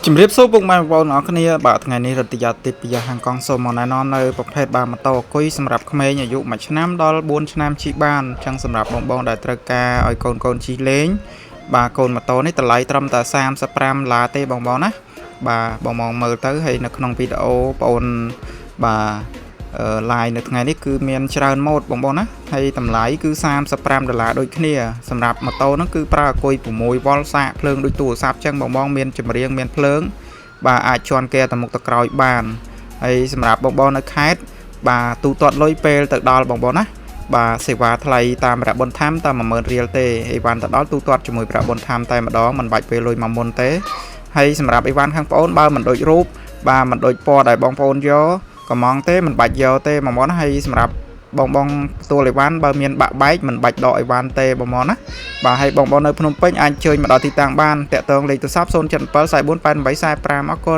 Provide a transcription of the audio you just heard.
ជំរាបសួរពុកម៉ែបងប្អូនអរគ្នាបាទថ្ងៃនេះរដ្ឋយាទិពយាហាងកង់សូមមកណែនាំនៅប្រភេទបាទម៉ូតូអគុយសម្រាប់ក្មេងអាយុ1ឆ្នាំដល់4ឆ្នាំជិះបានអញ្ចឹងសម្រាប់បងបងដែលត្រូវការឲ្យកូនកូនជិះលេងបាទកូនម៉ូតូនេះតម្លៃត្រឹមតែ35ដុល្លារទេបងបងណាបាទបងបងមើលទៅហើយនៅក្នុងវីដេអូបងអូនបាទ live នៅថ្ងៃនេះគឺមានច្រើនម៉ូដបងបងណាហើយតម្លៃគឺ35ដុល្លារដូចគ្នាសម្រាប់ម៉ូតូហ្នឹងគឺប្រើអាគុយ6វ៉ុលសាកភ្លើងដូចទូរស័ព្ទចឹងបងបងមានចម្រៀងមានភ្លើងបាទអាចជន់គេទៅមុខទៅក្រោយបានហើយសម្រាប់បងបងនៅខេត្តបាទទូទាត់លុយពេលទៅដល់បងបងណាបាទសេវាថ្លៃតាមរយៈបុណ្យធម្មតាម10000រៀលទេអីវ៉ាន់ទៅដល់ទូទាត់ជាមួយប្រាក់បុណ្យធម្មតែម្ដងមិនបាច់ពេលលុយមកមុនទេហើយសម្រាប់អីវ៉ាន់ខាងប្អូនបើមិនដូចរូបបាទមិនដូចពណ៌ដែលបងប្អូនយកកំងទេមិនបាច់យកទេបងប្អូនណាហើយសម្រាប់បងបងទទួលអីវ៉ាន់បើមានបាក់បែកមិនបាច់ដកអីវ៉ាន់ទេបងប្អូនណាបាទហើយបងប្អូននៅភ្នំពេញអាចអញ្ជើញមកដល់ទីតាំងបានតាក់ទងលេខទូរស័ព្ទ077 44 88 45អរគុណ។